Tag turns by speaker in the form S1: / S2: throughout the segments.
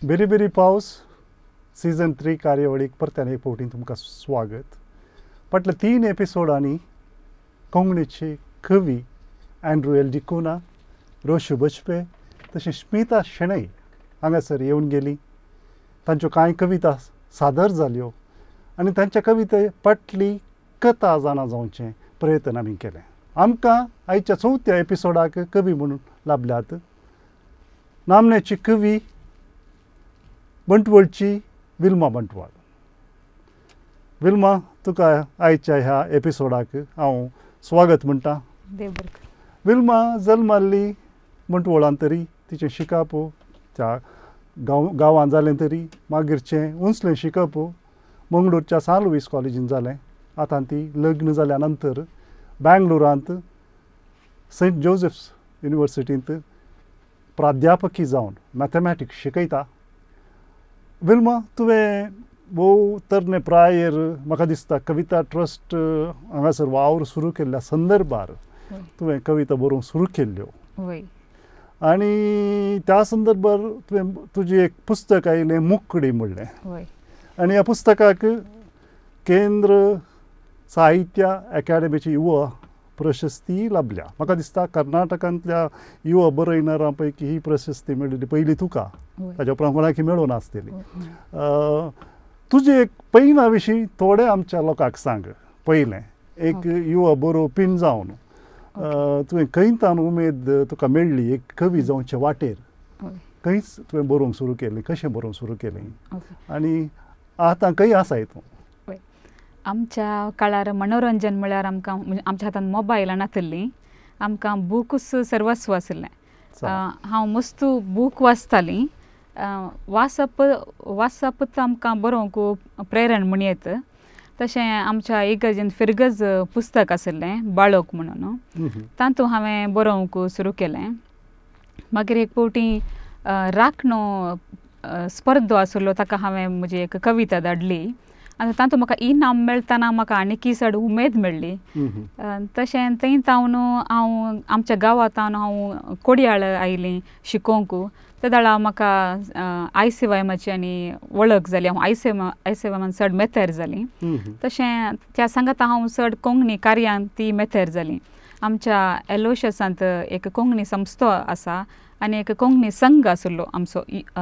S1: Berry berry पावस season 3 कार्यावळीक परत्यान एक फावटी तुमकां स्वागत. फाटल्या 3 एपिसोडांनी कोंकणीची कवी अँड्रू एल डिकुन्हा, रोशू बजपे तशें स्मिता शेणै हांगासर येवन गेली. तांच्यो कांय कविता सादर जाल्यो आनी तांच्या कविते फाटली कथा जाणा जावचें प्रयत्न आमी केलें. आमकां आयच्या 4थ्या एपिसोडाक कवी म्हणून लाभल्यात नामनेची कवी बंटवळची विल्मा बंटवाळ. विल्मा, तुका आयच्या ह्या एपिसोडाक हांव स्वागत म्हणटा. विल्मा जल्माल्ली बंटवळान तरी तिचें शिकप त्या गांवांत जालें तरी मागीरचें उंचलें शिकप मंगळूरच्या सान लुईस कॉलेजीन जालें. आतां ती लग्न जाल्या नंतर बेंगलोरांत सेंट जोसेफ्स युनिवर्सिटींत प्राध्यापकी जावन मॅथमॅटिक्स शिकयता. विल्मा, तुवें भोव तरणे प्रायेर म्हाका दिसता कविता ट्रस्ट हांगासर वावर सुरू केल्ल्या संदर्भार तुवें कविता बरोवंक सुरू केल्ल्यो आनी त्या संदर्भार तुवें तुजी एक पुस्तक आयलें मुकडी म्हणलें आनी ह्या पुस्तकाक केंद्र साहित्य अकादेमीची युवा प्रशस्ती लाभल्या. म्हाका दिसता कर्नाटकांतल्या युवा बरयणारां पैकी ही प्रशस्ती मेळिल्ली पयली तुका, ताच्या उपरांत कोणाक मेळूं नासतली. तुजे एक पैना विशीं थोडें आमच्या लोकांक सांग. पयलें एक युवा बरोवपीन जावन तुवें खंयतान उमेद तुका मेळ्ळी एक कवी जावचे वाटेर, खंयच तुवें बरोवंक सुरू केलें, कशें बरोवंक सुरू केलें आनी आतां खंय आसाय तूं?
S2: आमच्या काळार मनोरंजन म्हळ्यार आमकां आमच्या हातान मोबायलां नासलीं, आमकां बुकूच सर्वस्व आशिल्लें. हांव मस्त बूक वाचतालीं. वाचप वाचपूच आमकां बरोवंक प्रेरण म्हण येत. तशें आमच्या इगर्जेन फिरगज पुस्तक आशिल्लें बाळोक म्हणून, तातूंत हांवें बरोवंक सुरू केलें. मागीर एक फावटी राखणो स्पर्धो आशिल्लो, ताका हांवें म्हजी एक कविता धाडली आनी तातूंत म्हाका इनाम मेळटना म्हाका आनीकय चड उमेद मेळ्ळी. तशें थंय तावन हांव आमच्या गांवांत हांव कोडयाळ आयलीं शिकोवंक. ते वेळार म्हाका आयसीवायमाची आनी वळख जाली. हांव आयसीवायमान चड मेतेर जाली. तशें त्या सांगाता हांव चड कोंकणी कार्यांत ती मेतेर जाली. आमच्या एलोशियसांत एक कोंकणी संस्था आसा आनी एक कोंकणी संघ आशिल्लो आमचो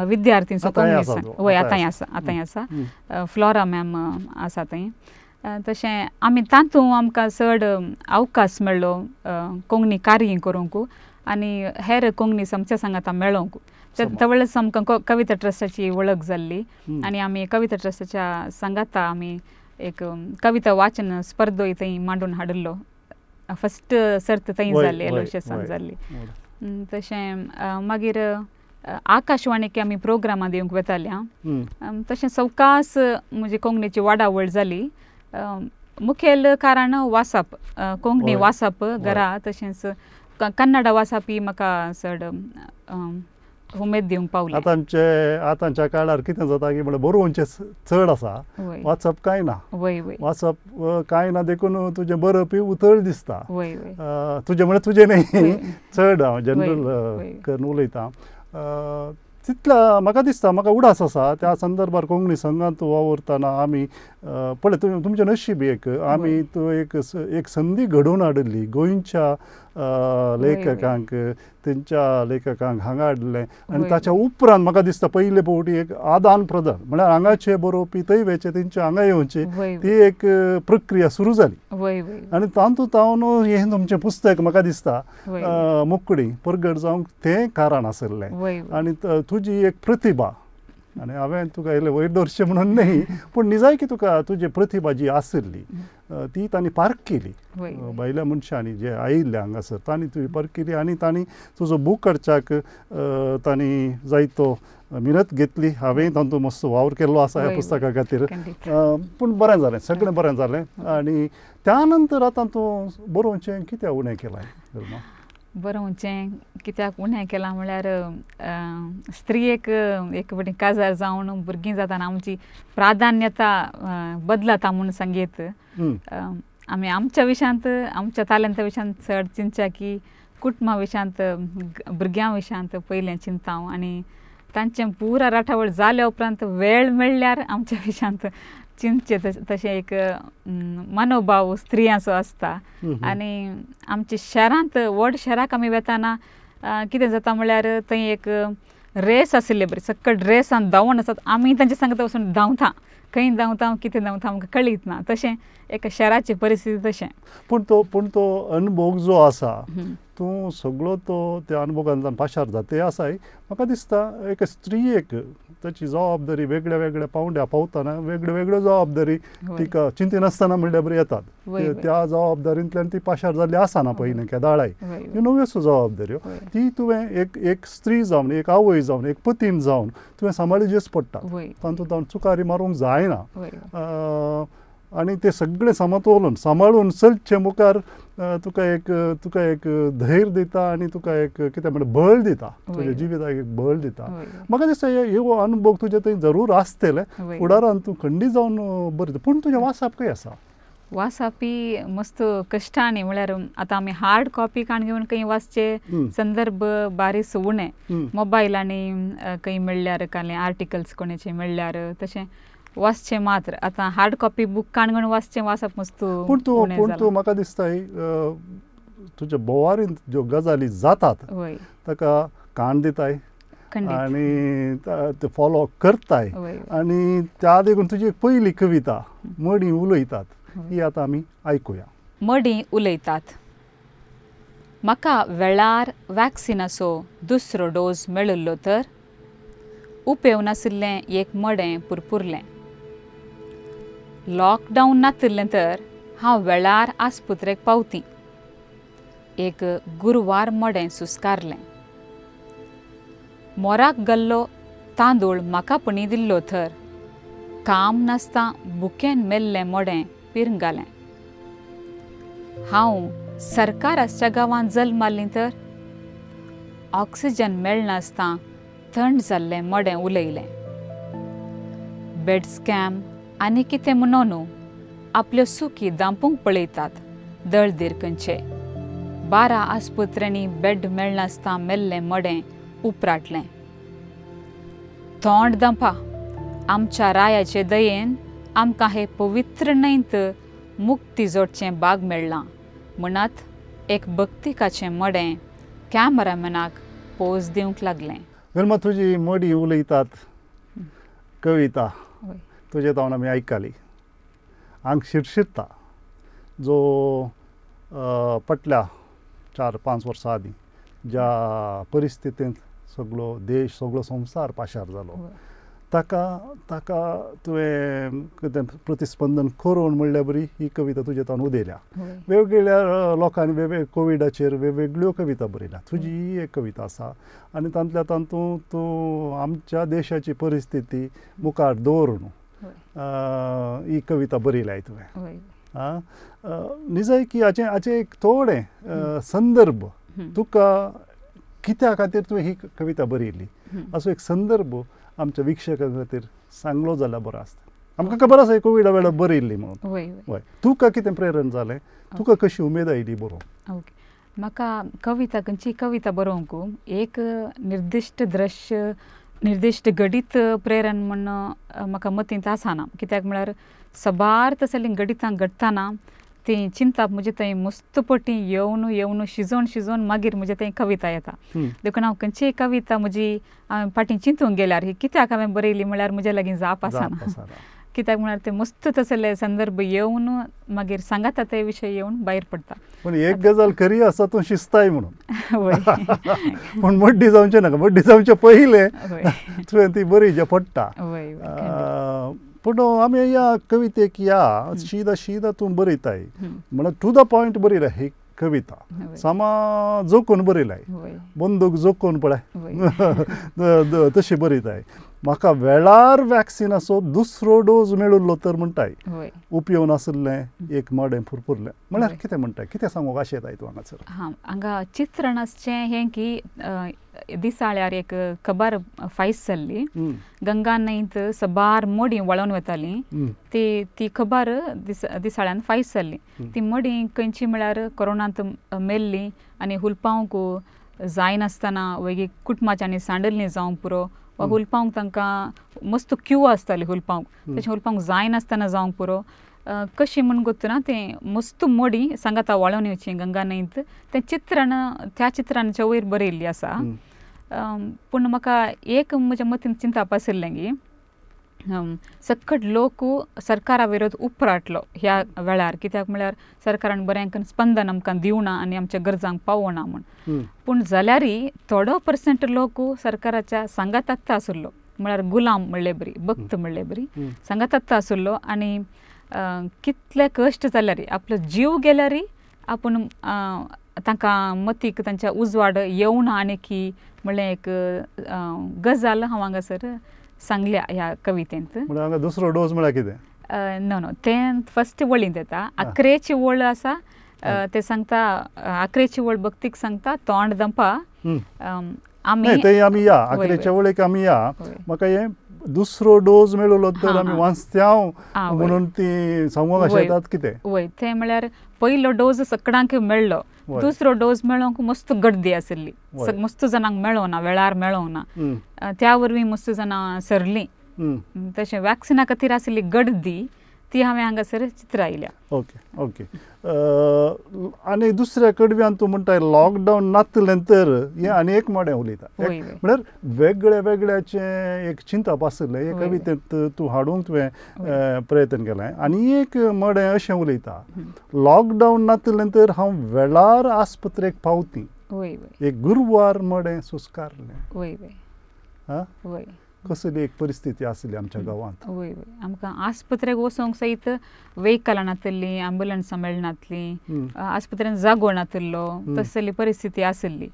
S2: विद्यार्थींचो कोंकणी संघ. वय, आतांय आसा, आतांय आसा. फ्लोरा मॅम आसा थंय. तशें आमी तातूंत आमकां चड अवकाश मेळ्ळो कोंकणी कार्य करूंक आनी हेर कोंकणी संस्था सांगाता मेळोवंक. तवळच आमकां कविता ट्रस्टाची वळख जाल्ली आनी आमी कविता ट्रस्टाच्या सांगाता आमी एक कविता वाचन स्पर्धोय थंय मांडून हाडिल्लो. फस्ट सर्त थंय जाल्ली, एलोशियसान जाल्ली. तशें मागीर आकाशवाणीक आमी प्रोग्रामां दिवंक वताल्या. तशें सवकास म्हजी कोंकणीची वाडावळ जाली. मुखेल कारण वाचप, कोंकणी वाचप घरा, तशेंच कन्नडा वाचपी म्हाका चड उमेद दिवंक पावली.
S1: आतांचे आतांच्या काळार कितें जाता की म्हणल्यार बरोवचें चड आसा, वाचप कांय ना. वाचप कांय ना देखून तुजें बरोवपी उतळ दिसता. तुजें म्हळ्यार तुजें न्ही, चड हांव जनरल करून उलयतां. तितल्या म्हाका दिसता, म्हाका उडास आसा त्या संदर्भार कोंकणी संघांत वावुरतना आमी पळय तुमचें नशीब एक आमी तो एक एक संदी घडोवन हाडिल्ली गोंयच्या लेखकांक, तेंच्या लेखकांक हांगा हाडलें आनी ताच्या उपरांत म्हाका दिसता पयले फावटी एक आदान प्रदान म्हळ्यार हांगाचे बरोवपी थंय वयचे, तेंचे हांगा येवचे, ती एक प्रक्रिया सुरू जाली. आनी तातूंत हांव हें तुमचें पुस्तक म्हाका दिसता मुकडी परगट जावंक तें कारण आशिल्लें. आनी तुजी एक प्रतिभा, आनी हांवें तुका इल्लें वयर दवरचें म्हणून न्ही, पूण निजायकी तुका तुजी प्रतिभा जी आशिल्ली ती तांणी पार्क केली. भायल्या मनशांनी जे आयिल्ले हांगासर तांणी तुजी पार्क केली आनी तांणी तुजो बूक काडच्याक तांणी जायतो मिनत घेतली. हांवें तांचो मस्त वावर केल्लो आसा ह्या पुस्तका खातीर. पूण बरें जालें, सगळें बरें जालें. आनी त्या नंतर आतां तूं बरोवचें कित्याक उणें केलां?
S2: बरोवचें कित्याक उणें केलां म्हळ्यार स्त्रियेक एक फावटी काजार जावन भुरगीं जाताना आमची प्राधान्यता बदलता म्हूण सांगीत. आमी आमच्या विशयांत, आमच्या तालंता विशयांत चड चिंतच्या की कुटुंबा विशयांत, भुरग्यां विशयांत पयलें चिंतता हांव. आनी तांचें पुरा राठावळ जाल्या उपरांत वेळ मेळ्ळ्यार आमच्या विशयांत चिंतचें तशें एक मनोभाव स्त्रियांचो आसता. आनी आमच्या शहरांत व्हड शहराक आमी वेताना कितें जाता म्हळ्यार थंय एक रेस आशिल्ले बरी सक्कड रेसान धांवून आसात, आमी तांचे सांगता वचून धांवता, खंय धांवता कितें धांवता आमकां कळीत ना. तशें एका शहराची परिस्थिती तशें.
S1: पूण तो अनुभव जो आसा तूं सगळो तो त्या अनुभवांतल्यान पाशार जाता आसाय. म्हाका दिसता एका स्त्रियेक ताची जबाबदारी वेगळ्या वेगळ्या पावंड्या पावतना वेगळ्यो वेगळ्यो जबाबदारी तिका चिंतिनासतना म्हणल्यार बरी येतात. त्या जबाबदारींतल्यान ती पाशार जाल्ली आसना पयलीं केदाळाय, ह्यो नव्योसो जबाबदाऱ्यो ती तुवें एक एक स्त्री जावन, एक आवय जावन, एक पतीन जावन तुवें सांबाळचीच पडटा. तातूंत चुकारी मारूंक जायना आनी ते सगळें समतोलन सांबाळून चलचे मुखार तुका एक धैर्य दिता आनी तुका एक कितें म्हणटा बळ दिता, तुज्या जिविताक एक बळ दिता. म्हाका दिसता हे अनुभव तुजे थंय जरूर आसतले, फुडारान तूं खंडीत जावन बरें. पूण तुजें वाचप खंय आसा?
S2: वाचपी मस्त कश्टांनी म्हळ्यार आतां आमी हार्ड कॉपी काण घेवन खंय वाचचे संदर्भ बारीस उणें, मोबायलांनी खंय मेळ्ळ्यार कांय आर्टिकल्स कोणाचे मेळ्ळ्यार तशें वाचचें मात्र. आतां हार्ड कॉपी बूक काण घेवन वाचचें वाचप मस्त.
S1: पूण तूं म्हाका दिसता तुज्या भोवारींत ज्यो गजाली जातात ताका कान दिताय आनी ते फॉलो करताय आनी त्या देखून तुजी एक पयली कविता मडीं उलयतात ही आतां आमी आयकुया.
S2: मडीं उलयतात. म्हाका वेळार वॅक्सिनाचो दुसरो डोस मेळिल्लो तर उपेव नाशिल्लें एक मडें पुरपुरलें. लॉकडावन नातिल्लें तर हांव वेळार आस्पत्रेक पावती. एक गुरवार मडें सुस्कारलें. मोराक गल्लो तांदूळ म्हाका पणी दिल्लो थर काम नासता बुकेन मेल्लें मडें पिरंगालें. हांव सरकार आसच्या गांवांत जल्माल्लीं तर ऑक्सिजन मेळनासता थंड जाल्लें मडें उलयलें. बेड स्कॅम आनी कितें म्हणून आपल्यो सुकी दांपूंक पळयतात दळदीर खंयचे. 12 आस्पत्र्यांनी बेड मेळनासता मेल्लें मडें उपराटलें. तोंड दांपा आमच्या रायाचे दयेन आमकां हे पवित्र न्हंयत मुक्ती जोडचें बाग मेळ्ळां म्हणत एक भक्तिकाचें मडें कॅमेरामॅनाक पोज दिवंक लागलें.
S1: वेलमा, तुजी मडीं उलयतात कविता तुजे तावन आमी आयकली. आंग शिरशिरता जो पटल्या 4-5 वर्सां आदीं ज्या परिस्थितींत सगळो देश सगळो संवसार पाशार जालो ताका ताका तुवें कितें प्रतिस्पंदन करून म्हणल्यार बरी ही कविता तुजे तावन उदयल्या. वेगवेगळ्या लोकांनी वेगवेगळे कोविडाचेर वेगवेगळ्यो कविता बरयल्या, तुजी ही एक कविता आसा आनी तातूंतल्या तातूंत तूं आमच्या देशाची परिस्थिती मुखार दवरून ही कविता बरयल्या तुवें. आं, निजाय की हाचें हाचें एक थोडें संदर्भ तुका कित्या खातीर तुवें ही कविता बरयली असो एक संदर्भ आमच्या वीक्षकां खातीर सांगलो जाल्यार बरो आसता. आमकां खबर आसा कोविडा वेळार बरयल्ली म्हणून, हय, तुका कितें प्रेरण जालें, तुका कशी उमेद आयली बरोवंक?
S2: ओके, म्हाका कविता खंयची कविता बरोवंक एक निर्दिश्ट दृश्य निर्दिश्ट घडीत प्रेरण म्हण म्हाका मतींत आसना. कित्याक म्हळ्यार सबार तसलीं घडितां घडटना ती चिंतप म्हजे थंय मस्त पटी येवन येवन शिजोवन शिजोवन मागीर म्हजे थंय कविता येता. देखून हांव खंयचीय कविता म्हजी हांवें फाटीं चिंतूंक गेल्यार ही कित्याक हांवें बरयली म्हळ्यार म्हज्या लागीं जाप आसना. कित्याक म्हळ्यार ते मस्त तसले संदर्भ येवन मागीर सांगाता ते विशय येवन भायर पडटा.
S1: पूण एक गजाल खरी आसा, तूं शिस्ताय म्हणून, पूण मड्डी जावचें नाका, मड्डी जावचें पयलें तुवें ती बरी जे पडटा. पूण आमी ह्या कवितेक ह्या शीदा शीदा तूं बरयताय म्हळ्यार टू the point बरयल्या ही कविता, सामा जोखून बरयलाय, बंदूक जोखून पळय तशी बरयताय. म्हाका वेळार वॅक्सिनाचो दुसरो डोस मेळिल्लो तर म्हणटाय, उपयोग नाशिल्लें एक मडें फुरफुरलें म्हळ्यार कितें म्हणटाय, कितें सांगूंक आशेताय तूं हांगासर?
S2: हां, हांगा चित्रण आसचें हें की दिसाळ्यार एक खबर फायस जाल्ली, गंगा न्हंयत सबार मडीं वळोवन वतालीं, ती ती खबर दिसाळ्यान फायस जाल्ली. ती मडीं खंयची म्हळ्यार कोरोनांत मेल्लीं आनी हुलपावंक जायनासतना वगीर कुटुंबाच्यांनी सांडल्लीं जावंक पुरो वा हुलपावंक तांकां मस्त क्यू आसताली हुलपावंक, तशें हुलपावंक जायनासतना जावंक पुरो कशी म्हूण गोत्तना तें मस्त मोडी सांगाता व्हाळोवन येवची गंगा न्हंयत तें चित्रण त्या चित्रांच्या वयर बरयल्ली आसा. पूण म्हाका एक म्हज्या मतीन चिंताप आशिल्लें की सक्कट लोक सरकारा विरोध उपराटलो ह्या वेळार, कित्याक म्हळ्यार सरकारान बरें स्पंदन आमकां दिवना आनी आमच्या गरजांक पावना म्हूण. पूण जाल्यारय थोडो पर्संट लोक सरकाराच्या सांगातात्त आशिल्लो, म्हळ्यार गुलाम म्हणले बरी, भक्त म्हणले बरी सांगातात्त आशिल्लो आनी कितले कश्ट जाल्यार आपलो जीव गेल्यारय आपूण तांकां मतीक तांच्या उजवाड येवना आनी की म्हणलें एक गजाल हांव हांगासर सांगल्या ह्या कवितेंत.
S1: हांगा दुसरो डोस म्हळ्यार कितें?
S2: नो नो, तें फस्ट वळींत येता. आकरेची वळ आसा ते सांगता, आकरेची वळ भक्तीक सांगता तोंड दंपा आमी
S1: ते आमी या आकरेच्या वळीक आमी या. म्हाका हें दुसरो डोस मेळलो तर आमी वांचत्याव म्हणून ती सांगूंक अशें येतात कितें?
S2: वय, तें म्हळ्यार पयलो डोस सगळ्यांक मेळ्ळो, दुसरो डोस मेळोंक मस्त गर्दी आशिल्ली, मस्त जाणांक मेळोना, वेळार मेळोना, त्या वरवीं मस्त जाणां सरलीं. तशें वॅक्सिना खातीर आशिल्ली गर्दी ती हांवें हांगासर चित्रायल्या.
S1: Okay okay. आनी दुसऱ्या कडव्यान तूं म्हणटा लॉकडावन नातलें तर हें आनी एक मोडें उलयता, म्हळ्यार वेगळ्या वेगळ्याचें एक चिंतप आशिल्लें हे कवितेंत तूं हाडूंक तुवें प्रयत्न केलें. आनी एक मोडें अशें उलयता, लॉकडावन नातलें तर हांव वेळार आस्पत्रेक पावती, एक गुरवार मडें सुस्कारलें.
S2: वय,
S1: कसली एक परिस्थिती आसली आमच्या गांवांत.
S2: वय वय, आमकां आस्पत्रेक वचोंक सयत वेहिकलां नातली, एम्बुलन्सां मेळनातली, आस्पत्रेन जागो नातिल्लो, तसली परिस्थिती आशिल्ली.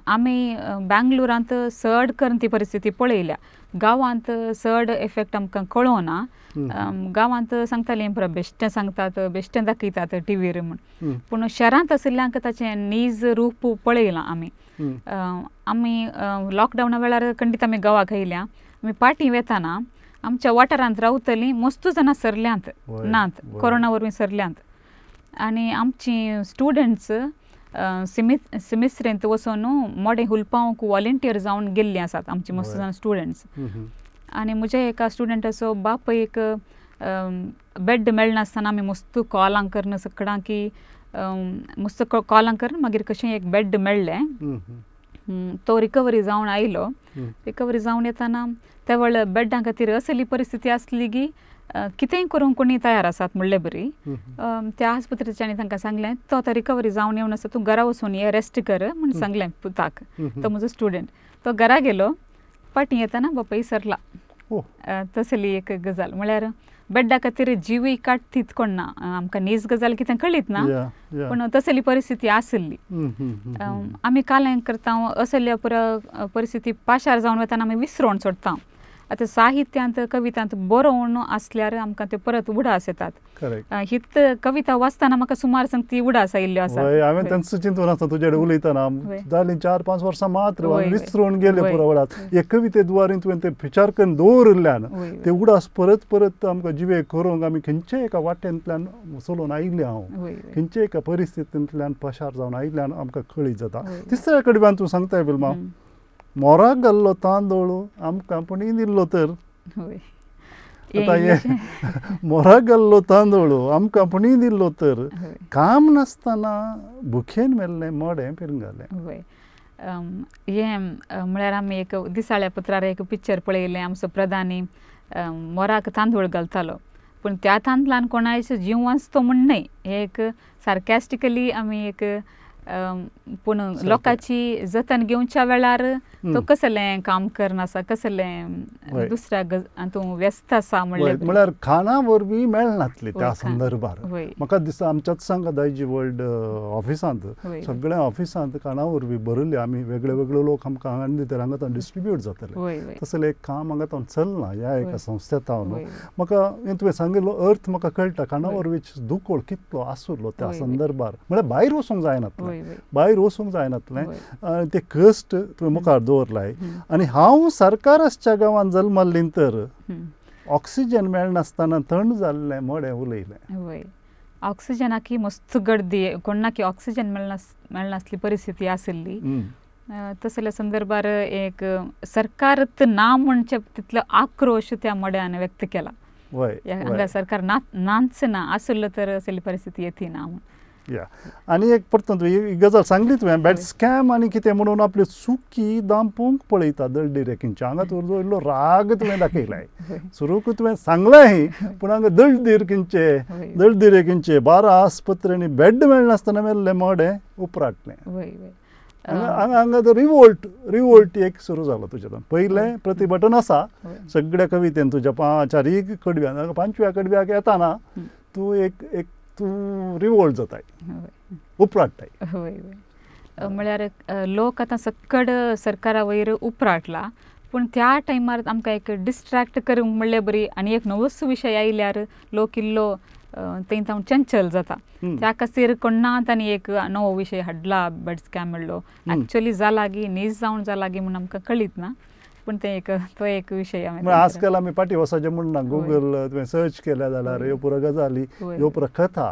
S2: आमी बेंगलोरांत चड करून ती परिस्थिती पळयल्या, गांवांत चड इफेक्ट आमकां कळोना. गांवांत सांगतालीं पुरो बेश्टें सांगतात, बेश्टें दाखयतात टिवीर म्हूण, पूण शहरांत आशिल्ल्यांक ताचें नीज रूप पळयलां आमी. आमी लॉकडावना वेळार खंडीत आमी गांवाक आयल्या, आमी पाटी वेताना आमच्या वाठारांत रावतलीं मस्त जाणां सरल्यांत नात, कोरोना वरवीं सरल्यांत. आनी आमची स्टुडंट्स सिमिस्ट्रेंत वचून मोडें हुलपावंक वॉलंटियर जावन गेल्लीं आसात आमची मस्त जाणां स्टुडंट्स. आनी म्हज्या एका स्टुडंटाचो बापूय एक बेड मेळनासतना आमी मस्त कॉलां करून सगळ्यांक की मस्त कॉलां करून मागीर कशें एक बेड मेळ्ळें. तो रिकवरी जावन आयलो. रिकवरी जावन येताना त्या वेळार बेडां खातीर असली परिस्थिती आसली की कितेंय करूंक कोणी तयार आसात म्हणले बरी. त्या आस्पत्रेच्यानी तांकां सांगलें तो आतां रिकवरी जावन येवन आसा, तूं घरा वचून ये, रेस्ट कर म्हूण सांगलें पुताक. तो म्हजो स्टुडंट, तो घरा गेलो, फाटीं येताना बापूय सरला. तसली एक गजाल म्हळ्यार बेड्डा खातीर जीवय काडटीत कोण ना, आमकां नीज गजाल कितें कळीत ना, पूण तसली परिस्थिती आशिल्ली. आमी कालें करता असल्या परिस्थिती पाशार जावन वतना आमी विसरोन सोडटा. आतां साहित्यांत कवितांत बरोवन आसल्यार आमकां त्यो परत उडास येतात. हीत कविता वाचतना म्हाका सुमार सांग ती उडास आयिल्ल्यो आसा.
S1: हांवें तेंच चिंतून आसता तुजे कडेन उलयतना, जालीं 4-5 वर्सां मात्र विसरून गेले पुरो वेळार. हे कविते द्वारे तुवें ते विचार करून दवरिल्ल्यान ते उडास परत परत आमकां जिवे करूंक आमी खंयच्याय एका वाटेंतल्यान चलोवन आयिल्ले हांव, खंयच्याय एका परिस्थितींतल्यान पशार जावन आयिल्ल्यान आमकां कळीत जाता. तिसऱ्या कडव्यान तूं सांगताय विल्मा, मोराक घाल्लो तांदूळ आमकां पूण दिल्लो तर. आतां हे मोराक घाल्लो तांदूळ आमकां पूण दिल्लो तर, काम नासतना भुकेन मेल्लें मडें पिरंगालें.
S2: हें म्हळ्यार आमी एक दिसाळ्या पत्रार एक पिक्चर पळयलें, आमचो प्रधानी मोराक तांदूळ घालतालो, पूण त्या तांदळान कोणायचो जीव वाचतो म्हूण न्हय, हे एक सार्केस्टिकली आमी एक पूण लोकांची जतन घेवच्या वेळार तो कसलें काम करनासा, कसलें दुसऱ्या तूं व्यस्त आसा म्हणल्यार
S1: म्हळ्यार खाणा वरवीं मेळनातली त्या संदर्भार. म्हाका दिसता आमच्याच सांगा दायजी वर्ल्ड ऑफिसांत सगळ्या ऑफिसांत खाणा वरवीं भरिल्ले आमी वेगळे वेगळे लोक आमकां हांगा दितले, हांगा डिस्ट्रिब्यूट जातले, तसलें एक काम हांगा चलना ह्या एका संस्थेंत. म्हाका हें तुवें सांगिल्लो अर्थ म्हाका कळटा, खाणा वरवीं दुकोळ कितलो आसुल्लो त्या संदर्भार, म्हळ्यार भायर वचूंक जायनातलें, भायर वचूंक जायनातलें, ते कश्ट तुवें मुखार दवरलाय. आनी हांव सरकाराच्या गांवांत जल्मल्लीं तर ऑक्सिजन मेळनासतना थंड जाल्लें मडें उलयलें.
S2: वय, ऑक्सिजनाकी मस्त गर्दी, कोणाकी ऑक्सिजन मेळनासली परिस्थिती आशिल्ली. तसल्या संदर्भार एक सरकारत ना म्हणचे तितलो आक्रोश त्या मड्यान व्यक्त केला. हांगा सरकार ना नाच ना आसलो तर असली परिस्थिती येती ना म्हूण.
S1: या आनी एक परतून ही गजाल सांगली तुवें बॅड स्कॅम आनी कितें म्हणून आपल्यो चुकी दामपूंक पळयता दळडीर किंचे. हांगा तुजो इल्लो राग तुवें दाखयलाय, सुरूक तुवें सांगलां पूण हांगा दळडीर किंचे दळडीर किंचे 12 आस्पत्र्यांनी बेड मेळनासतना मेल्लें मडें उपराटलें. हांगा हांगा तो रिवोल्ट रिवोल्ट एक सुरू जालो तुज्या. पयलें प्रतिभटन आसा सगळ्या कवितेन तुज्या चारीय कडव्यान, 5व्या कडव्याक येताना तूं एक एक तूं रिवोल्ट जाताय, उपराटताय.
S2: हय हय, म्हळ्यार लोक आतां सक्कड सरकारा वयर उपराटला, पूण त्या टायमार आमकां एक डिस्ट्रेक्ट करूंक म्हणल्यार बरी आनी एक नवोच विशय आयल्यार लोक इल्लो थंय तावन चंचल जाता. त्या खातीर कोण्णा तांणी एक नवो विशय हाडला बेड स्कॅम म्हणलो, एक्चुअली जाला गी नीज जावन जाला गी म्हूण आमकां कळीत ना, पूण ते एक तो एक विशय.
S1: आजकाल आमी फाटीं वचपाचें म्हण ना, गुगल तुवें सर्च केल्या जाल्यार ह्यो पुरो गजाली ह्यो पुरो कथा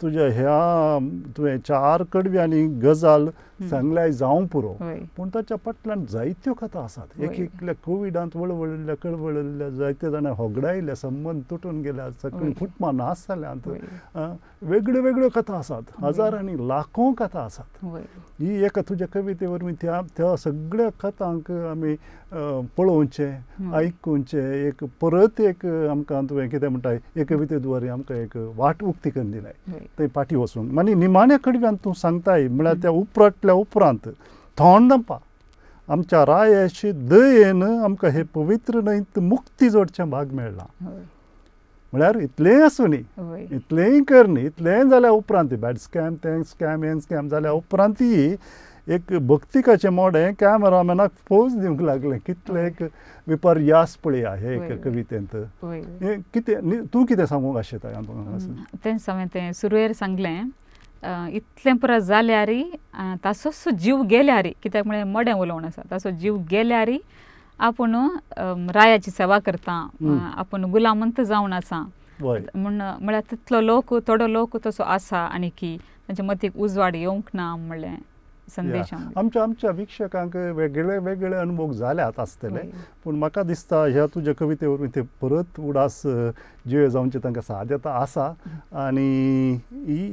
S1: तुज्या ह्या तुवें 4 कडव्यांनी गजाल सांगल्याय जावंक पुरो, पूण ताच्या फाटल्यान जायत्यो कथा आसात. एक एकल्या कोविडांत वळवळिल्ल्या कळवळिल्ल्या जायते जाणां होगडायल्या, संबंद तुटून गेल्या, सगळीं कुटुंबां नाश जाल्यांत, वेगळ्यो वेगळ्यो कथा आसात, हजारांनी लाखो कथा आसात. ही एका तुज्या कविते वरवीं त्या त्या सगळ्या कथांक आमी पळोवचें, आयकुचें, एक परत एक आमकां तुवें कितें म्हणटा एक कविते द्वारे आमकां एक वाट उक्ती करून दिलाय थंय फाटीं वचूंक. आनी निमाण्या कडव्यान तूं सांगताय म्हळ्यार त्या उपरांतल्या उपरांत थोंड दंपा आमच्या रायाचे दयेन आमकां हे पवित्र न्हंयत मुक्ती जोडचें भाग मेळ्ळां. म्हळ्यार इतलेंय आसूनी, इतलेंय करनी, इतलेंय जाल्या उपरांत बॅड स्कॅम तें स्कॅम हें स्कॅम जाल्या उपरांतय एक भक्तिकाचें मोडें कॅमेरामॅनाक पोज दिवंक लागलें. कितलें एक विपर्यास पळया हे एक कवितेंत. कितें तूं कितें सांगूंक आशेता?
S2: तेंच हांवें तें सुरवेर सांगलें, इतलें पुरो जाल्यार ताचोच जीव गेल्यार, कित्याक म्हळ्यार मडें उलोवण आसा, ताचो जीव गेल्यार आपूण रायाची सेवा करता, आपूण गुलामंत जावन आसा म्हूण, म्हळ्यार तितलो लोक थोडो लोक तसो आसा आनी की तांच्या मतीक उजवाड येवंक ना म्हणलें संदेश.
S1: आमच्या आमच्या वीक्षकांक वेगळे वेगळे अनुभव जाल्यात आसतले, पूण म्हाका दिसता ह्या तुज्या कविते वरवीं ते परत उडास जिवे जावचे तांकां साध्यता आसा. आनी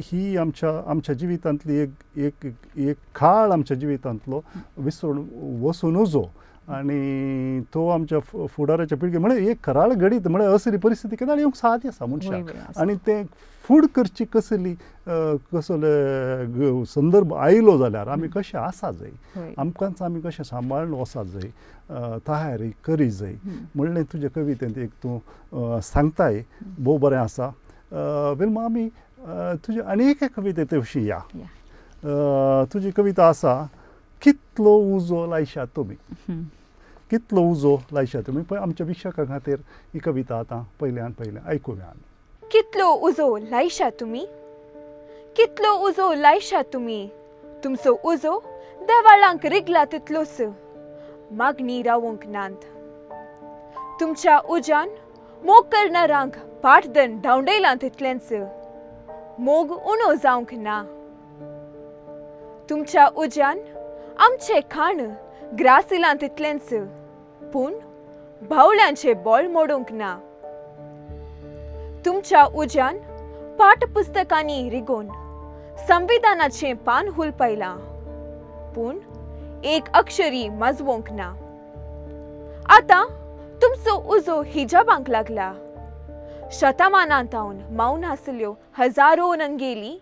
S1: ही आमच्या आमच्या जिवितांतली एक एक एक काळ आमच्या जिवितांतलो विसरून वचूं नजो, आनी तो आमच्या फुडाराच्या पिळगे म्हळ्यार एक खराळ घडीत म्हळ्यार असली परिस्थिती केन्ना येवंक साध्य आसा मनशाक, आनी तें फूड करची कसली कसले संदर्भ आयलो जाल्यार आमी कशें आसा जाय, आमकांच आमी कशें सांबाळून वचा जाय, तयारी करी जाय म्हणलें तुजे कवितेंत एक तूं सांगताय, भोव बरें आसा. विल्मा, आमी तुजे आनी एके कविते विशीं या. तुजी कविता आसा कितलो उजो लायशात तुमी, कितलो उजो लायशात तुमी. पळय आमच्या वीक्षकां खातीर ही कविता आतां पयल्यान पयलें आयकुया आमी.
S3: कितलो उजो लायशात तुमी, कितलो उजो लायशात तुमी, तुमचो उजो देवाळांक रिगला तितलोच मागणी रावंक नात. तुमच्या उज्यान मोग करणारांक पाटदन धांवडयलां तितलेंच मोग उणो जावंक ना. तुमच्या उज्यान आमचें खाण ग्रासिलां तितलेंच पूण बावल्यांचें बोल मोडूंक ना. तुमच्या उज्यान पाठपुस्तकांनी रिगोवन संविधानाचें पान हुलपायलां पूण एक अक्षरी माजवोंक ना. आतां तुमचो उजो हिजाबांक लागला. शतमानांतावन मावन आसल्यो हजारो नंगेली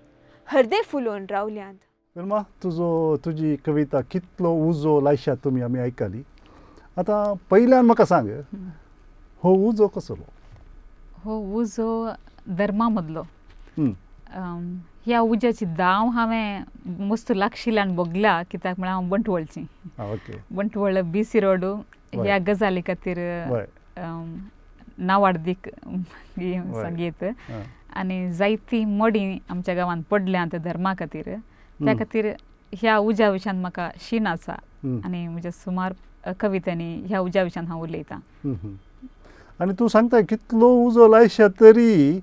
S3: हर्दे फुलोवन रावल्यांत.
S1: विल्मा, तुजो तुजी कविता कितलो उजो लायशात तुमी आमी आयकली. आतां पयल्यान म्हाका सांग, हो उजो कसलो?
S2: हो उजो धर्मा मदलो. ह्या उज्याची दाव हांवें मस्त लागशिल्ल्यान भोगल्या, कित्याक म्हळ्यार हांव बंटवळची, बंटवळ बीसी रोड ह्या गजाली खातीर नावाडदीक सांगीत, आनी जायतीं मडीं आमच्या गांवांत पडल्यांत धर्मा खातीर. त्या खातीर ह्या उज्या विशयान म्हाका शीण आसा आनी म्हज्या सुमार कवितांनी ह्या उज्या विशयान हांव उलयतां.
S1: आनी तूं सांगता कितलो उजो लायशात तरी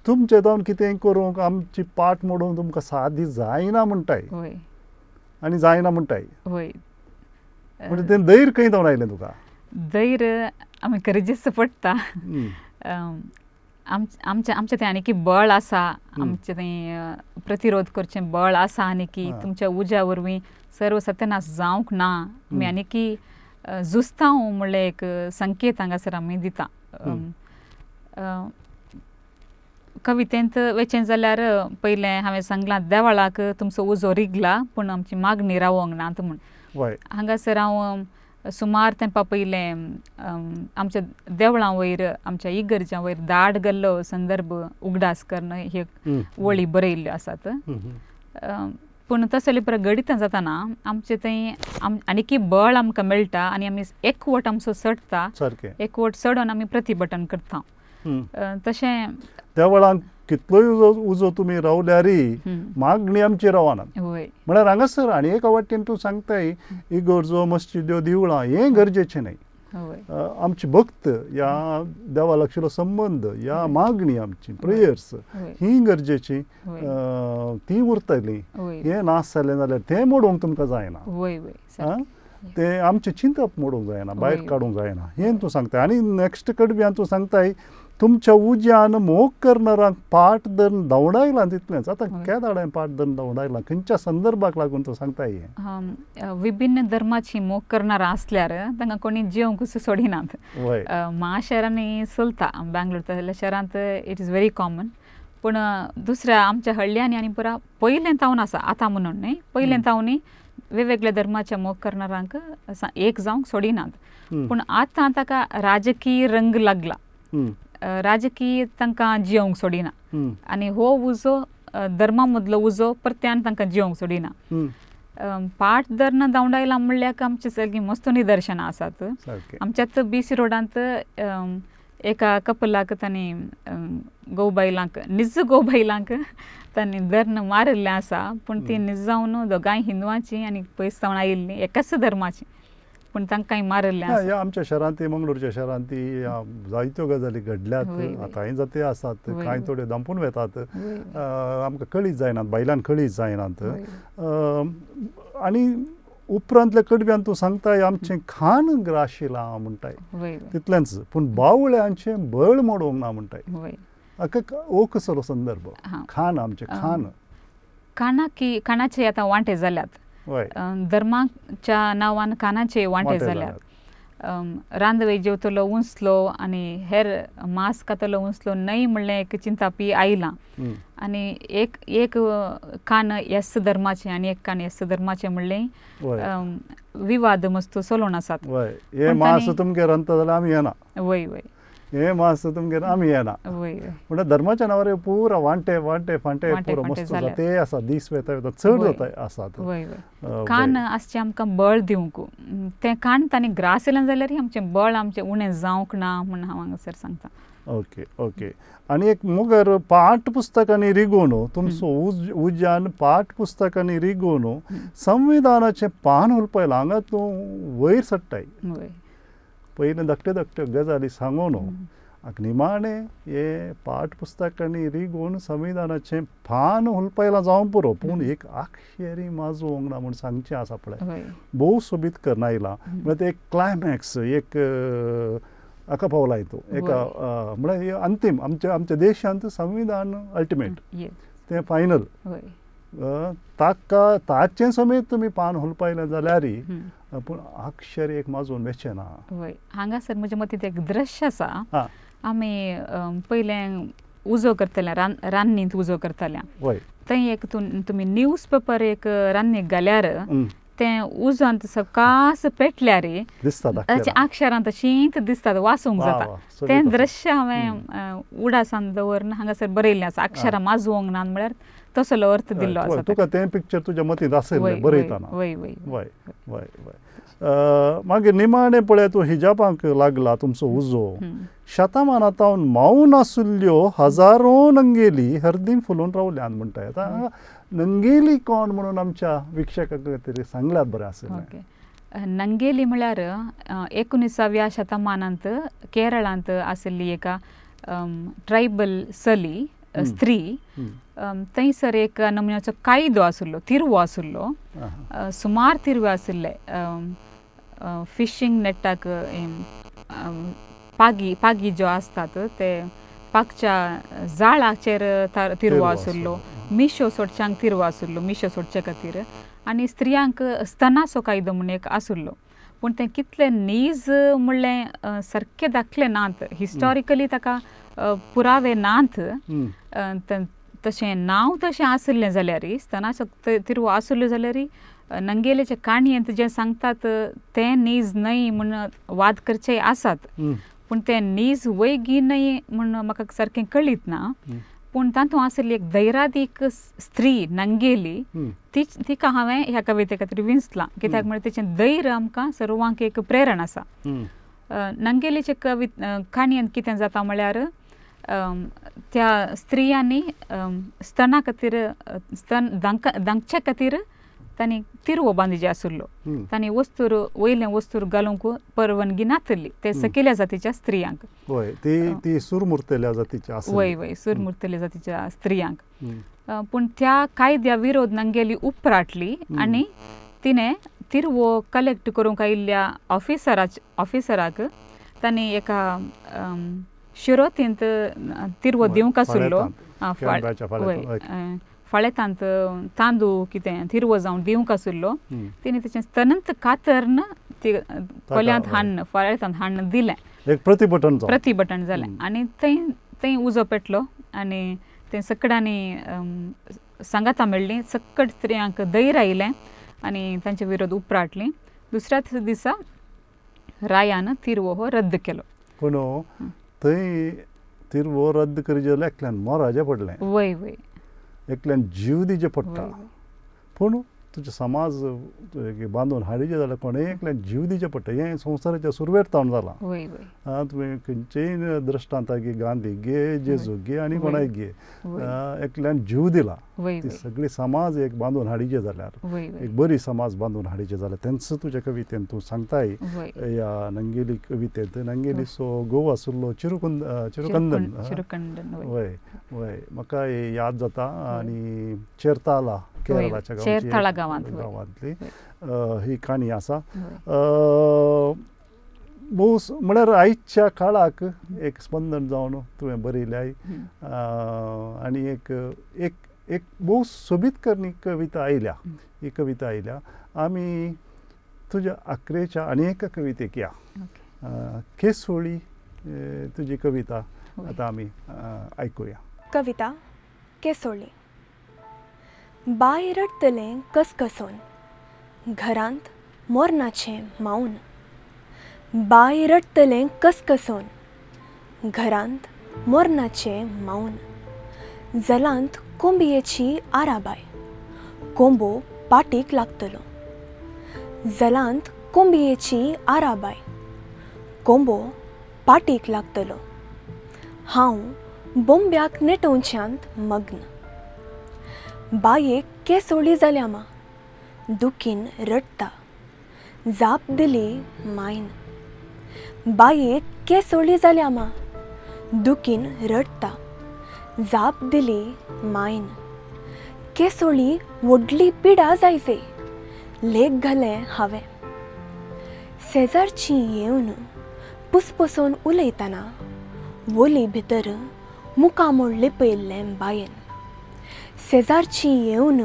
S1: तुमचे जावन कितें करूंक आमची पाट मोडूंक तुमकां सादी जायना म्हणटाय. आनी जायना म्हणटाय.
S2: वय,
S1: म्हणजे तें धैर्य खंय जावन आयलें तुका?
S2: धैर्य आमी गरजेच पडटा. आमचें आमचें थंय आनी की बळ आसा, आमचें थंय प्रतिरोध करचें बळ आसा आनी की तुमच्या उज्या वरवीं सर्व सत्यनाश जावंक ना, आमी आनी की झुजता म्हणलें एक संकेत हांगासर आमी दिता. कवितेंत वचें जाल्यार पयलें हांवें सांगलां देवळाक तुमचो उजो रिगला पूण आमची मागणी रावोंक ना म्हूण. हांगासर हांव सुमार तेंपा पयलें आमच्या देवळां वयर आमच्या इगर्जां वयर दाड गेल्लो संदर्भ उगडास करून हे वळी बरयल्ल्यो आसात. पूण तसले परत घडितां जाताना आमचें थंय आनीकी बळ आमकां मेळटा आनी आमी एकवट आमचो चडटा, एकवट चडोवन आमी प्रतिभटन करता. तशें
S1: देवळांक कितलोय उजो तुमी रावल्यारय मागणी आमची रावना. म्हळ्यार हांगासर आनी एका वाटेन तूं सांगताय इगर्जो मस्जिद्यो देवळां हें गरजेचें न्हय, आमची भक्त ह्या देवा लागशिल्लो संबंद ह्या मागणी आमची प्रेयर्स ही गरजेची, ती उरतली. हें नाश जालें जाल्यार तें मोडूंक तुमकां जायना, तें आमचें चिंतप मोडूंक जायना, भायर काडूंक जायना, हें तूं सांगताय. आनी नेक्स्ट कडव्यान तूं सांगताय तुमच्या उज्यान मोग करणारांक पाट धरून धांवडायलां तितलेंच. आतां केदाळें पाट धरून धांवडायलां, खंयच्या संदर्भाक लागून तूं सांगताय हें?
S2: विभिन्न धर्माची मोग करणारां आसल्यार तांकां कोणी जेवंक सोडिनात. म्हाका शहरांनी चलता, बेंगलोर तसल्या शहरांत it is very common. पूण दुसऱ्या आमच्या हळ्ळ्यांनी आनी पुरा पयलें तावन आसा, आतां म्हणून न्हय, पयलें तावनी वेगवेगळ्या धर्माच्या मोग करणारांक एक जावंक सोडिनात. पूण आतां ताका राजकीय रंग लागला, राजकीय तांकां जियोंक सोडिना आनी हो उजो धर्मा मदलो उजो परत्यान तांकां जियोंक सोडिना. पाट धरून धांवडायला म्हणल्यार आमचे सगळीं मस्त निदर्शनां आसात. आमच्यात बीसी रोडांत एका कपलाक तांणी गोबायलांक निज गोबायलांक तांणी धरून मारिल्लें आसा, पूण ती निज जावन दोगांय हिंदवांची आनी पयस जावन आयिल्लीं एकाच धर्माची, पूण तांकांय मारिल्लें आसा.
S1: आमच्या शहरांत मंगळूरच्या शहरांत जायत्यो गजाली घडल्यात, आतांय जाते आसात, कांय थोड्यो दांपून वेतात, आमकां कळीत जायनात, बायलांक कळीत जायनात. आनी उपरांतल्या कडव्यान तूं सांगताय आमचें खाण ग्राशिलां म्हणटाय तितलेंच, पूण बावळ्यांचें बळ मोडूंक ना म्हणटाय. हो कसलो संदर्भ? खाण आमचें खाण
S2: खाणाकी खाणाचे आतां वांटे जाल्यात, धर्माच्या नांवान कानाचे वांटे जाल्यात. रांदवे जेवतलो उंचलो आनी हेर मांस खातलो उंचलो न्हय म्हणलें एक चिंतापी आयलां. आनी एक एक कान एस धर्माचें आनी एक कान एस धर्माचें म्हणलें विवाद मस्त चलोवन आसात.
S1: हें मांस तुमगेर रांदता जाल्यार आमी येना,
S2: वय वय,
S1: हें मांस तुमगेर आमी येना, म्हणल्यार धर्माच्या नांवार पुरा वांटे वांटे फांटे पुरो मस्त जाते आसा, दीस वेता वेता चड जाता आसात.
S2: कान आसचें आमकां बळ दिवंक, तें कान तांणी ग्रास येयलें जाल्यार आमचें बळ आमचें उणें जावंक ना म्हूण हांव हांगासर सांगता.
S1: Okay okay. आनी एक मुगर पाठ पुस्तकांनी रिगोवन तुमचो उज्यान पाठ पुस्तकांनी रिगोवन संविधानाचें पान उलपायलां, हांगा तूं वयर चडटाय. पयलें धाकट्यो धाकट्यो गजाली सांगून निमाणें हे पाठ पुस्तकांनी रिगोवन संविधानाचें पान हुलपायलां जावं पुरो, पूण एक अक्षरी माजोवंक ना म्हूण सांगचें आसा पळय, भोव सोबीत करून आयलां. म्हळ्यार तें एक क्लायमॅक्स, एक हाका पावला तूं एका म्हळ्यार अंतीम आमच्या आमच्या देशांत संविधान अल्टिमेट, तें फायनल, ताका ताचें समेत तुमी पान हुलपायलें जाल्यार पूण अक्षर एक माजोवन वेचें ना.
S2: वय, हांगासर म्हज्या मतींत एक दृश्य आसा. आमी पयलें उजो करतले, रान्नींत उजो करतले, थंय एक तुमी न्यूज पेपर एक रान्नीक घाल्यार तें उजोंत सकास पेटल्यार ताचे अक्षरां तशींच दिसतात, वाचूंक जाता. तें दृश्य हांवें उडासान दवरून हांगासर बरयल्लें आसा. अक्षरां माजोवंक ना म्हळ्यार तसलो अर्थ दिल्लो आसा.
S1: तुका तें पिक्चर तुज्या मतींत आशिल्लें बरयतना. वय वय वय वय. मागीर निमाणें पळय तूं हिजाबांक लागला तुमचो उजो, शतमानांत मावन आशिल्ल्यो हजारो नंगेली हरदीं फुलोवन रावल्यात म्हणटाय. आतां नंगेली कोण म्हणून आमच्या विक्षकांक तरी सांगल्यार बरें आशिल्लें.
S2: नंगेली म्हळ्यार 19व्या शतमानांत केरळांत आशिल्ली एका ट्रायबल चली, स्त्री थंयसर एक नमुन्याचो कायदो आशिल्लो, तिरवो आशिल्लो, सुमार तिरवे आशिल्ले. फिशींग नेटाक पागी पागी ज्यो आसतात ते पागच्या जाळाचेर तिरवो आशिल्लो, मिशो सोडच्यांक तिरवो आशिल्लो, मिशो सोडचे खातीर. आनी स्त्रियांक स्तनाचो कायदो म्हूण एक आशिल्लो, पूण तें कितलें नीज म्हणलें सारकें दाखलें नात, हिस्टॉरिकली ताका पुरावे नात. तशें नांव तशें आशिल्लें जाल्यार, स्तनाचो तिरवो आशिल्लो जाल्यार नंगेलेचे काणयेंत जें सांगतात तें नीज न्हय म्हूण वाद करचे आसात, पूण तें नीज वयगी न्हय म्हूण म्हाका सारकें कळीत ना. पूण तातूंत आशिल्ली एक धैरादीक स्त्री नंगेली, ती तिका हांवें ह्या कविते खातीर विंचलां, कित्याक म्हळ्यार तिचें धैर्य आमकां सर्वांक एक प्रेरणा आसा. नंगेलीचे काणयेंत कितें जाता म्हळ्यार त्या स्त्रियांनी स्तना खातीर स्तन दांगच्या खातीर तांणी तिरवो बांदिजे आशिल्लो, तांणी वस्तूर वयलें वस्तूर घालूंक परवानगी नातली ते सकयल्या जातीच्या स्त्रियांक.
S1: ती सुरमुर्तेल्या जातीच्या,
S2: वय वय सुरमुर्तेल्या जातीच्या स्त्रियांक. पूण त्या कायद्या विरोध नंगेली उपराटली आनी तिणें तिरवो कलेक्ट करूंक आयिल्ल्या ऑफिसराक तांणी एका शिरोतींत तिरवो दिवंक आशिल्लो, फाळेतांत तांदूळ कितें तिरवो जावन दिवंक आशिल्लो. तिणें तेचें स्तनंत कातरन ती कोल्यांत हाडून फाळेतांत हाडून दिलें,
S1: एक प्रतिबटन
S2: प्रतिबटन जालें. आनी थंय थंय उजो पेटलो आनी थंय सकडांनी सांगाता मेळ्ळीं, सकट स्त्रियांक धैर्य आयलें आनी तांचे विरोध उपराटली. दुसऱ्याच दिसा रायान तिरवो हो रद्द केलो.
S1: पूण थंय तिरवो रद्द करी जाल्यार एकल्यान मोराजें पडलें,
S2: वय वय
S1: एकल्यान जीव दिवचें पडटा. पूण तुजो समाज बांदून हाडीचे जाल्यार कोणेय एकल्यान जीव दिवचें पडटा. हें संवसाराच्या सुरवेर तावन जालां. तुवें खंयचेय दृश्टांत घे, गांधी घे, जेजू घे आनी कोणाय घे, एकल्यान जीव दिला. ती सगळी समाज एक बांदून हाडीचे जाल्यार, एक बरी समाज बांदून हाडीचे जाल्यार तेंच तुज्या कवितेन तूं सांगताय. ह्या नंगेली कवितेंत नंगेलीचो घोव आशिल्लो चिरुकंदन, वय वय म्हाका याद जाता. आनी चेरताला केरळाच्या गांवांतली ही काणी आसा. भोव म्हळ्यार आयच्या काळाक एक स्पंदन जावन तुवें बरयल्याय आनी एक एक एक भोव सोबीत करणी कविता आयल्या. ही कविता आयल्या. आमी तुज्या आक्रेच्या आनी एका कवितेक या, केसोळी तुजी कविता आतां आमी आयकुया.
S3: कविता केसोळी. बाय रडटलें कसकसोन, घरांत मोरनाचें मावन. बाय रडटलें कसकसोन, घरांत मोरनाचें मावन. जलांत कोंबयेची आराबाय, कोंबो पाटीक लागतलो. जलांत कोंबयेची आराबाय, कोंबो पाटीक लागतलो. हांव बोंब्याक नेटोवच्यांत मग्न. बायेक केसोळी जाल्या मा, दुखीन रडटा, जाप दिली मायन. बायेक केसोळी जाल्या मा, दुखीन रडटा, जाप दिली मायन. केसोळी व्हडली पिडा जायचे, लेख घालें हांवें. शेजारची येवन पुसपुसून उलयतना वोली भितर मुखामोळ लिपयल्लें बायेन. शेजारची येवन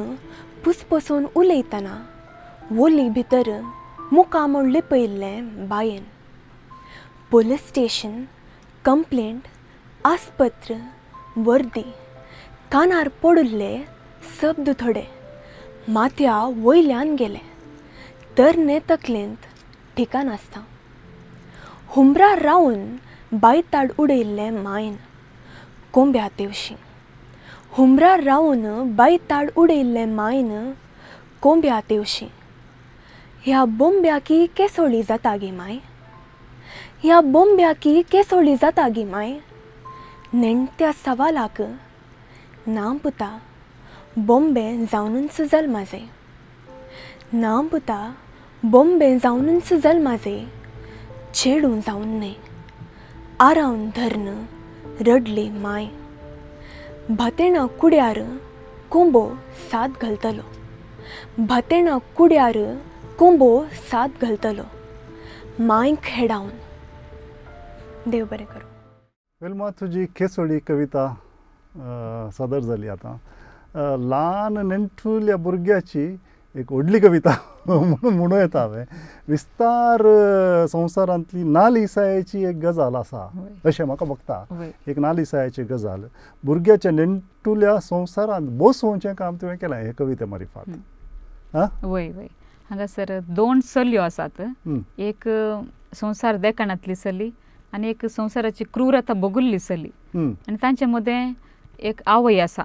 S3: पुसपुसून उलयतना वोली भितर मुखामोळ लिपयल्लें बायेन. पोलीस स्टेशन, कंप्लेंट, आस्पत्र, वर्दी, कानार पडिल्ले शब्द थोडे माथ्या वयल्यान गेले, तरणे तकलेंत ठिकाण आसता. हुमरार रावन बायताड उडयल्लें मायन कोंब्या तेवशी. हुमरार रावन बायताड उडयल्लें मायन कोंब्या तेवशी. ह्या बोंब्याकी केसोळी जाता गे माय, ह्या बोंब्याकी केसोळी जाता गे माय. नेणत्या सवालाक ना पुता बॉम्बे जावनूच जल्माजे, ना पुता बॉम्बे जावनूच जल्माजे. चेडूं जावन न्हय आरावन धरून रडली माय. भातेणा कुड्यार कोंबो साद घालतलो, भातेणा कुड्यार कोंबो साद घालतलो, मांयक हेडावन। देव बरें करूं।
S1: विल्मा, तुजी केसोळी कविता सादर जाली आतां। ल्हान नेणटुल्या भुरग्याची एक व्हडली कविता म्हणून म्हणूं येता हांवें। विस्तार संवसारांतली नालिसायेची एक गजाल आसा अशें म्हाका भोगता। एक नालिसायेची गजाल भुरग्याच्या नेणटुल्या संवसारांत बसोवचें काम तुवें केलें हे कविते मारिफात।
S2: वय वय, हांगासर दोन चलयो आसात, एक संवसार देखाणांतली चली आनी एक संवसाराची क्रूरता भोगुल्ली चली, आनी तांचे मदें एक आवय आसा,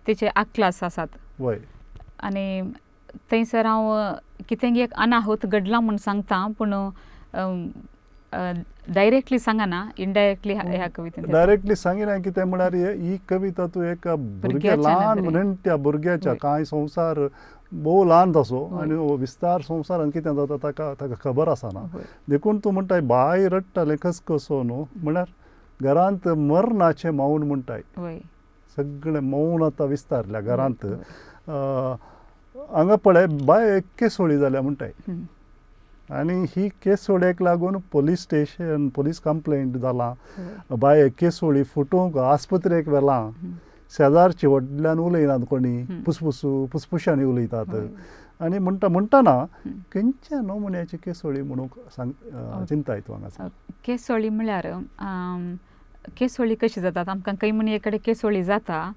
S2: तिचे आकलास आसात। आनी थंयसर हांव कितें एक अनाहूत घडलां म्हूण सांगता, पूण डायरेक्टली सांगना, इनडायरेक्टली ह्या कवितेन
S1: डायरेक्टली सांगिना। कितें म्हळ्यार ही कविता तूं एक भुरग्या ल्हान नेणट्या भुरग्याच्या कांय संवसार भोव ल्हान तसो आनी विस्तार संवसारान कितें जाता ताका ताका खबर आसना, देखून तूं म्हणटाय बाय रडटालें खसखसो न्हू, म्हळ्यार घरांत मरणाचें मौन म्हणटाय, सगळें मौन आतां विस्तारल्या घरांत। हांगा पळय बाय केसोळी जाल्या म्हणटाय, आनी ही केसोळेक लागून पोलीस स्टेशन पोलीस कंप्लेंट जालां, बाय केसोळी फुटोवंक आस्पत्रेक व्हेलां, शेजारची व्हडल्यान उलयनात कोणी, पुसपुसू पुसपुशांनी उलयतात। आनी म्हणटा म्हणटाना खंयच्या नमुन्याची केसोळी म्हणूंक सांग चिंताय तूं हांगा?
S2: केसोळी म्हळ्यार केसोळी कशी जातात आमकां खंय म्हण एक कडेन केसोळी जाता,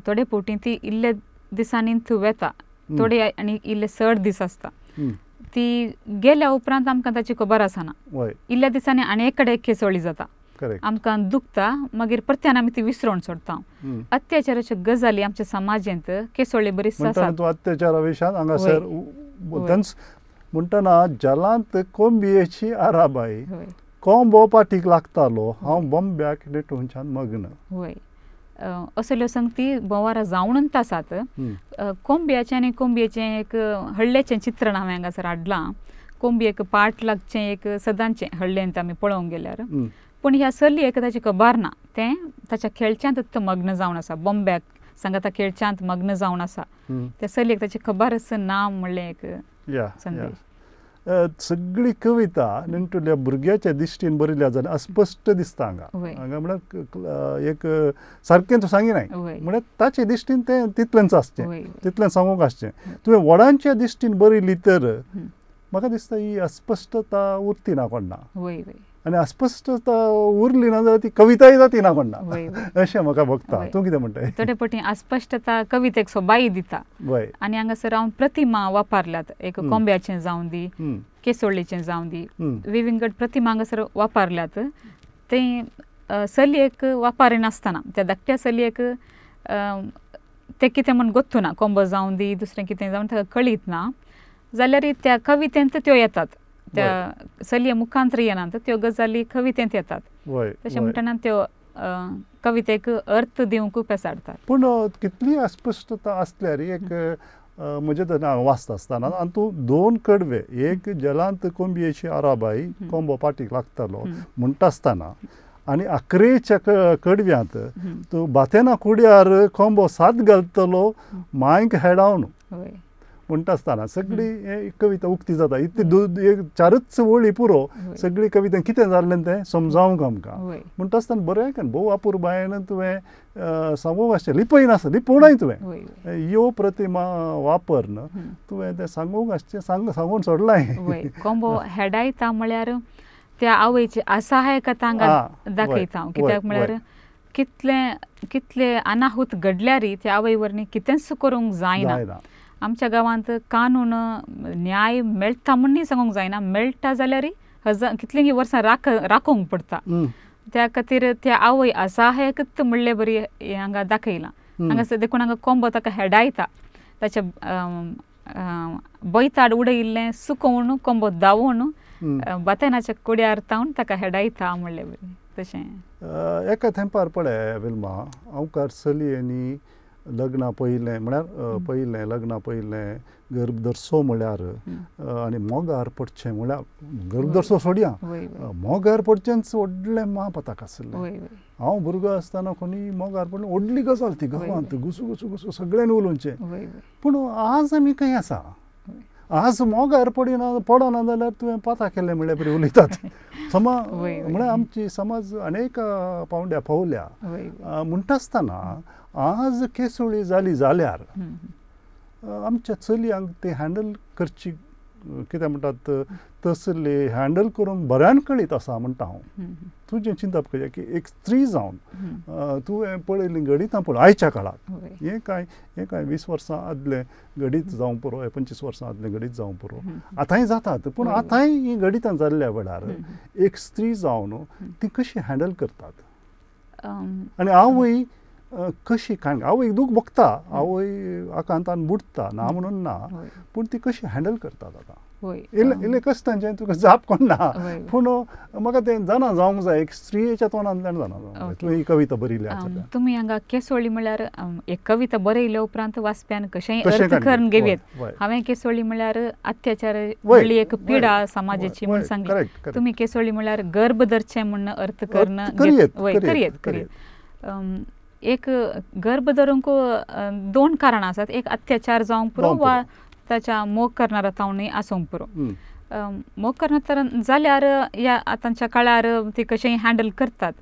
S2: थोडे फावटी ती इल्ले दिसांनी वता, थोडे आनी इल्ले चड दीस आसता, ती गेल्या उपरांत आमकां ताची खबर आसना। इल्ल्या दिसांनी आनी एक कडेन केसोळी जाता, आमकां दुखता, मागीर परत्यान आमी ती विसरून सोडता। अत्याचाराच्यो गजाली आमच्या समाजांत केसोळी बरीच आसा।
S1: तूं अत्याचारा विशयान हांगासर म्हणटना जलांत कोंबयेची आराबाय, कोंबो पाटीक लागतालो, हांव बॉम्ब्याक नेटूनच्यान मग्न।
S2: वय, असल्यो संगती बोवारा जावनूच आसात। कोंबयाचें आनी कोंबयेचें एक हळ्ळेचें चित्रण हांवें हांगासर हाडलां। कोंबयेक पाट लागचें एक सदांचें हळ्ळेंत आमी पळोवंक गेल्यार, पूण ह्या चलयेक ताची खबर ना, तें ताच्या खेळच्यांत मग्न जावन आसा, बॉम्ब्याक सांगाता खेळच्यांत मग्न जावन आसा, त्या चलयेक ताची खबरच ना म्हणलें एक संदेश।
S1: सगळी कविता नेणटुल्या भुरग्याच्या दिश्टीन बरयल्या जाल्यार अस्पश्ट दिसता हांगा। हांगा म्हळ्यार एक सारकें तूं सांगिनाय, म्हळ्यार ताचे दिश्टीन तें तितलेंच आसचें, तितलें सांगूंक आसचें। तुवें व्हडांच्या दिश्टीन बरयली तर म्हाका दिसता ही अस्पश्टता उरती ना कोण्णा, आनी अस्पश्टता उरली ना जाल्यार ती कविताय जाती ना कोण्णा अशें म्हाका भोगता। तूं कितें म्हणटाय?
S2: थोडे फावटी अस्पश्टता कवितेक सोबाय दिता। आनी हांगासर हांव प्रतिमा वापरल्यात, एक कोंब्याचें जावं दी, केसोळीचें जावं दी, विविंगड प्रतिमा हांगासर वापरल्यात। ते चलयेक वापरिनासतना त्या धाकट्या चलयेक तें कितें म्हूण गोत्तू ना, कोंबो जावं दी दुसरें कितें जावं ताका कळीत ना जाल्यार त्या कवितेंत त्यो येतात, त्या चलये मुखांतर येनात त्यो गजाली कवितेंत येतात। तशें म्हणटना त्यो कवितेक अर्थ दिवंक पेसाडटात।
S1: पूण कितली अस्पश्टता आसल्यार एक म्हजें हांव वाचता आसतना आनी तूं दोन कडवे, एक जलांत कोंबयेची आराबाय कोंबो पाटीक लागतालो म्हणटा आसतना, आनी अकरेच्या कडव्यांत तूं बातेना कुड्यार कोंबो साद घालतलो मांयक हेडावन म्हणटा आसतना सगळी कविता उक्ती जाता। इतली एक चारच वळी पुरो सगळी कविता कितें जाल्लें तें समजावंक आमकां म्हणटा आसतना बरें कारण भोव अपुरबायेन तुवें सांगूंक आसचें, लिपयनासता, लिपोवनाय तुवें ह्यो प्रतिमा वापरून तुवें तें सांगूंक आसचें, सांगून सोडलां।
S2: कोंबो हेडायता म्हळ्यार त्या आवयची असहायकता हांगा दाखयता हांव, कित्याक म्हळ्यार कितले कितले अनाहूत घडल्यार त्या आवय वरवीं कितेंच करूंक जायना। आमच्या गांवांत कानून न्याय मेळटा म्हूण सांगूंक जायना, मेळटा जाल्यार हजार कितलीं वर्सां राखूंक पडटा। त्या खातीर त्या आवय असहायकत म्हणले बरी हांगा दाखयलां। हांगासर देखून हांगा कोंबो ताका हेडायता, ताच्या बैताड उडयिल्लें सुकोवन कोंबो धांवून बातेनाच्या कुड्यार तावन ताका हेडायता म्हणले बरी। तशें
S1: एका तेंपार पळय विल्मा, हांवकार चलयांनी लग्ना पयलें म्हळ्यार पयलें लग्ना पयलें गर्भदर्सो म्हळ्यार आनी मोगार पडचें म्हळ्यार गर्भदर्सो सोडया मोगार पडचेंच व्हडलें म्हापताक आसलें. हांव भुरगो आसतना कोणी मोगार पडलें व्हडली गजाल ती गांवांत घुसू घुसू घुसू सगळ्यांनी उलोवचें. पूण आज आमी खंय आसा? आज मोगार पडिना पडना जाल्यार तुवें पाता केलें म्हळ्यार बरी उलयतात. समा म्हळ्यार आमची समाज अनेक पावंड्या पावल्या. म्हणटा आसतना आज केसोळी जाली जाल्यार आमच्या चलयांक ते हँडल करची कितें म्हणटात तसले हँडल करूंक बऱ्यान कळीत आसा म्हणटा हांव. तुजें चिंतप कशें की एक स्त्री जावन तुवें पळयलीं घडितां पळय आयच्या काळाक हें कांय 20 वर्सां आदलें घडीत जावं पुरो, 25 वर्सां आदलें घडीत जावं पुरो, आतांय जातात. पूण आतांय हीं घडितां जाल्ल्या वेळार एक स्त्री जावन ती कशी हँडल करतात आनी आवय कशी कारण आवयक दूख भोगता, आवय आकांतान बुडटा ना म्हणून ना, पूण ती कशी हँडल करतात आतां इल्लें इल्लें कशें तांचें तुका जाप कोण ना, पूण म्हाका तें जाणा जावंक जाय एक स्त्रियेच्या तोंडांतल्यान जाणा जावंक जाय. तुवें ही कविता बरयली आसा.
S2: तुमी हांगा केसोळी म्हळ्यार एक कविता बरयल्या उपरांत वाचप्यान कशेंय अर्थ करून घेवयेत. हांवें केसोळी म्हळ्यार अत्याचार म्हणली एक पिडा समाजाची म्हूण सांगली. तुमी केसोळी म्हळ्यार गर्भ धरचें म्हूण अर्थ करून करयेत करयेत. एक गर्भ धरूंक दोन कारणां आसात, एक अत्याचार जावंक पुरो वा ताच्या मोग करणारा तावणी आसूंक पुरो. मोग करणार जाल्यार ह्या आतांच्या काळार ती कशेंय हँडल करतात,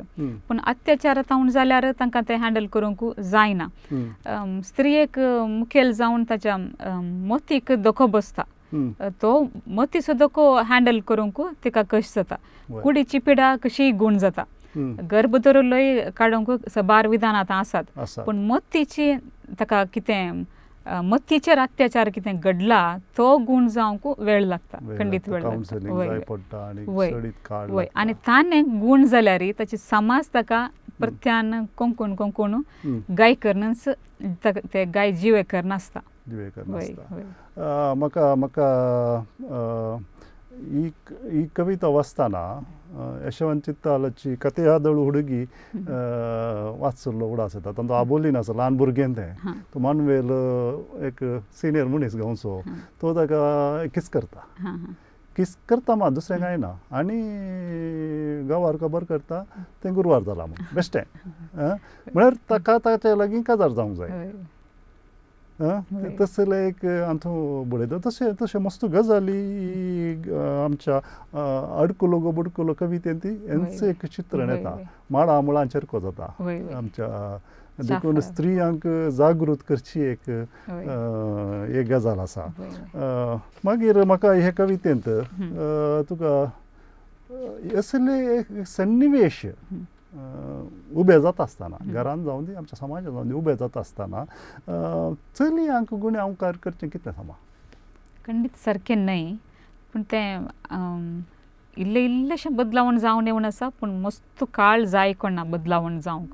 S2: पूण अत्याचार तावण जाल्यार तांकां तें हँडल करूंक जायना. स्त्रियेक मुखेल जावन ताच्या मोतीक धोको बसता, तो मोतीचो धोको हँडल करूंक तिका कश्ट जाता. कुडीची पिडा कशीय गूण जाता, गर्भ धरलोय काडूंक साबार विधान आतां आसात, पूण मोतीची ताका कितें मत्तीचेर अत्याचार कितें घडला तो गूण जावंक वेळ लागता, खंडीत वेळ लागता. वय आनी ताणें गूण जाल्यार ताची समाज ताका परत्यान कोंकून कोंकून गाय करनच ते गाय जिवे करनासता.
S1: म्हाका म्हाका ही कविता वाचतना यशवंत चित्तालाची कथेआदळू हुडगी वाचलो उडास येता. तांचो आबोलीन आसा ल्हान भुरगें तें, तो मानवेल एक सिनियर मनीस गांवचो, तो ताका किस करता, किस करता मात दुसरें कांय ना, आनी गांवार खबर करता तें गुरवार जाला म्हूण बेश्टें म्हळ्यार ताका ताच्या लागीं काजार जावंक जाय. तसलें एक हातूं बरयता. तशें तशें मस्त गजाली आमच्या अडकुलो गो बुडकुलो कवितेंत हेंच एक चित्रण येता, माडा मुळांचेर को जाता आमच्या. देखून स्त्रियांक जागृत करची एक एक गजाल आसा. मागीर म्हाका हे कवितेंत तुका असले एक सन्निवेश उबे जाता आसतना घरान जावन दी आमच्या समाजान जावन दी उबे जाता आसतना चलयांक गुन्यांवकार करचें कितें समा?
S2: खंडीत सारकें न्हय, पूण तें इल्लें इल्लेशें बदलावण जावन येवन आसा, पूण मस्त काळ जाय कोणा बदलावण जावंक.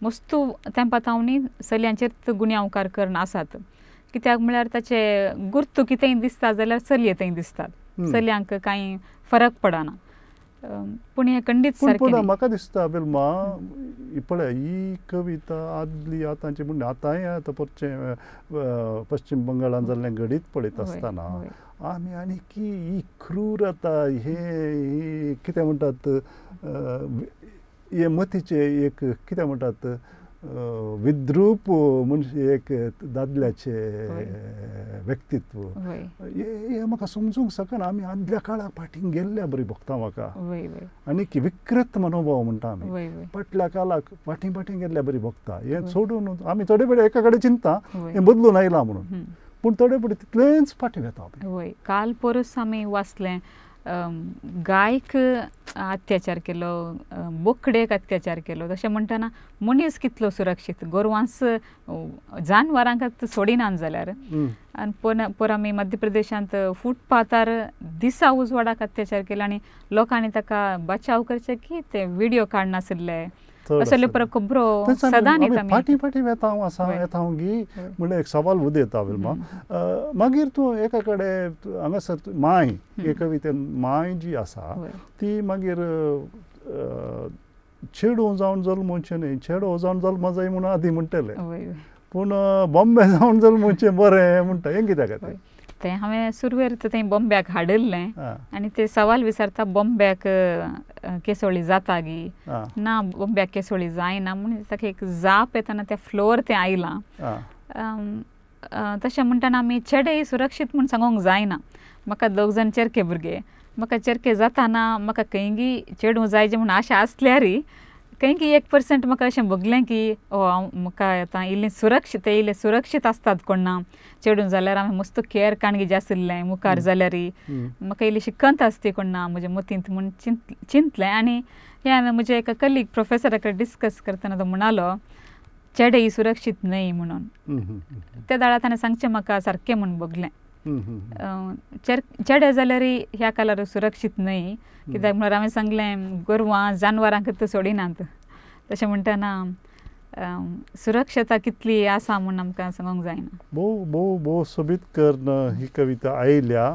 S2: मस्त तेंपा तावणी चलयांचेर गुन्यांवकार करून आसात, कित्याक म्हळ्यार ताचे गुर्तू कितेंय दिसता जाल्यार चलये थंय दिसतात, चलयांक कांय फरक पडना. पूण हें खंडीत सारकें.
S1: म्हाका दिसता विल्मा पळय ही कविता आदली आतांची म्हण आतांय आतां परचें पश्चिम बंगालान जाल्लें घडीत पळयता आसतना आमी आनी की ही क्रूरता हे कितें म्हणटात हे मतीचें एक कितें म्हणटात विद्रूप म्हणजे एक दादल्याचें व्यक्तित्व हें म्हाका समजूंक शकना. आमी आदल्या काळाक फाटीं गेल्ल्या बरी भोगता म्हाका, आनी की विकृत मनोभाव म्हणटा आमी फाटल्या काळाक फाटीं फाटीं गेल्ल्या बरी भोगता. हें सोडून आमी थोडे फुडें एका कडेन चिंता हें बदलून आयलां म्हणून, पूण थोडे फुडें तितलेंच फाटीं वेता आमी.
S2: वय, काल परस आमी वाचलें गायक अत्याचार केलो, बोकडेक अत्याचार केलो, तशें म्हणटना मनीस कितलो सुरक्षीत, गोरवांस जानवरांक सोडिनात जाल्यार. आनी पर आमी मध्य प्रदेशांत फुटपाथार दिसा उजवाडाक अत्याचार केलो आनी लोकांनी ताका बचाव करचे की ते व्हिडियो काडनाशिल्ले, असले पर खबरो सदां
S1: फाटीं फाटीं वेता हांव आसा येता हांव गी म्हणल्यार एक सवाल उदेता विल्मा. मागीर तूं एका कडेन हांगासर माय हे कवितेन माय जी आसा ती मागीर चेडूं जावन जल्मचें न्हय, चेडो जावन जल्म जाय म्हणून आदी म्हणटले, पूण बॉम्बे जावन जल्मचें बरें म्हणटा हें कित्याक खातीर?
S2: तें हांवें सुरवेर थंय बॉम्ब्याक हाडिल्लें आनी ते सवाल विचारता बॉम्ब्याक केसोळी जाता गी ना, बॉम्ब्याक केसोळी जायना म्हूण ताका एक जाप येतना त्या फ्लोर तें आयलां. तशें म्हणटना आमी चेडेय सुरक्षीत म्हूण सांगूंक जायना. म्हाका दोग जाण चेरके भुरगे, म्हाका चेरके जाताना म्हाका खंयगी चेडूं जायचें म्हूण आशा आसल्यारय खंयगी 1% म्हाका अशें भोगलें की ओ हांव म्हाका आतां इल्लें सुरक्षीत, ते इल्ले सुरक्षीत आसतात कोण ना, चेडूं जाल्यार हांवें मस्त केअर काणगी आशिल्लें मुखार जाल्यारय म्हाका इल्ली शिकंत आसती कोण ना म्हज्या मतींत म्हूण चिंतलें. आनी हें हांवें म्हज्या एका कलीग प्रोफेसरा कडेन डिस्कस करतना तो म्हणालो चेडेय सुरक्षीत न्हय म्हणून. त्या दाळा ताणें सांगचें म्हाका सारकें म्हूण भोगलें. चेडे जाल्यार ह्या काळार सुरक्षीत न्हय, कित्याक म्हळ्यार हांवें सांगलें गोरवां जानवरांक तर सोडिनात, तशें म्हणटना सुरक्षता कितली आसा म्हूण आमकां सांगूंक जायना.
S1: भोव भोव भोव सोबीत करून ही कविता आयल्या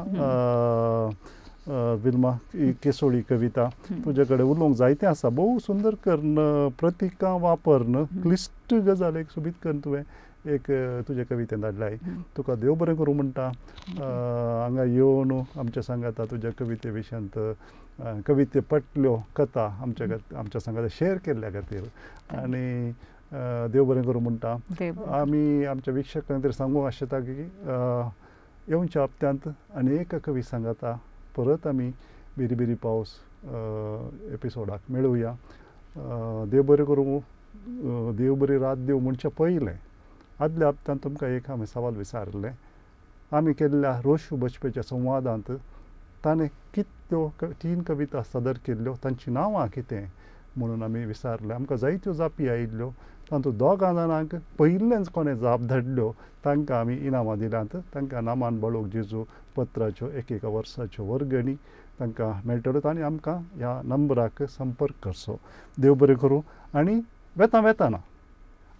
S1: विल्मा, ही केसोळी कविता. तुजे कडेन उलोवंक जायतें आसा. भोव सुंदर करून प्रतिकां वापरून क्लिश्ट गजाल एक सोबीत करून तुवें एक तुजे कवितेन धाडलाय. तुका देव बरें करूं म्हणटा. हांगा येवन आमच्या सांगाता तुज्या कविते विशयांत कविते पटल्यो कथा आमच्या सांगाता शेअर केल्ल्या खातीर आनी देव बरें करूं म्हणटा. आमी आमच्या वीक्षकांक तरी सांगूंक आशेता की येवच्या हप्त्यांत आनी एक कवी सांगाता परत आमी बिरी बिरी पावस एपिसोडाक मेळुया. देव बरें करूं, देव बरी रात देव म्हणचें पयलें आदल्या हप्त्यांत तुमकां एक हांवें सवाल विचारिल्लें, आमी केल्ल्या रोशू बजपेच्या संवादांत ताणें कितल्यो 3 कविता सादर केल्ल्यो, तांचीं नांवां कितें म्हणून आमी विचारलें. आमकां जायत्यो जापी आयिल्ल्यो, तातूंत दोगां जाणांक पयिल्लेंच कोणें जाप धाडल्यो तांकां आमी इनामां दिल्यांत. तांकां नामान बाळूक जेजू पत्राच्यो एक एका वर्साच्यो वर्गणी तांकां मेळटल्यो. तांणी आमकां ह्या नंबराक संपर्क करचो. देव बरें करूं. आनी वेता वेताना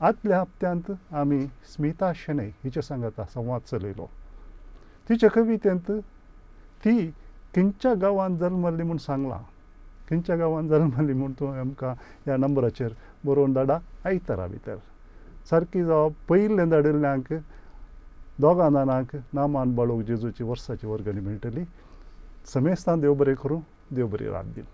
S1: आदल्या हप्त्यांत आमी स्मिता शणै हिच्या सांगाता संवाद चलयलो. तिच्या कवितेंत ती खंयच्या गांवांत जल्मल्ली म्हूण सांगलां, खंयच्या गांवांत जल्मल्ली म्हूण तूं आमकां ह्या नंबराचेर बरोवन धाडा आयतारा भितर. सारकी जावप पयिल्लें धाडिल्ल्यांक दोगां जाणांक नामान बाळूक जेजूची वर्साची वर्गणी मेळटली. समेस्तां देव बरें करूं, देव बरी रात दिवं.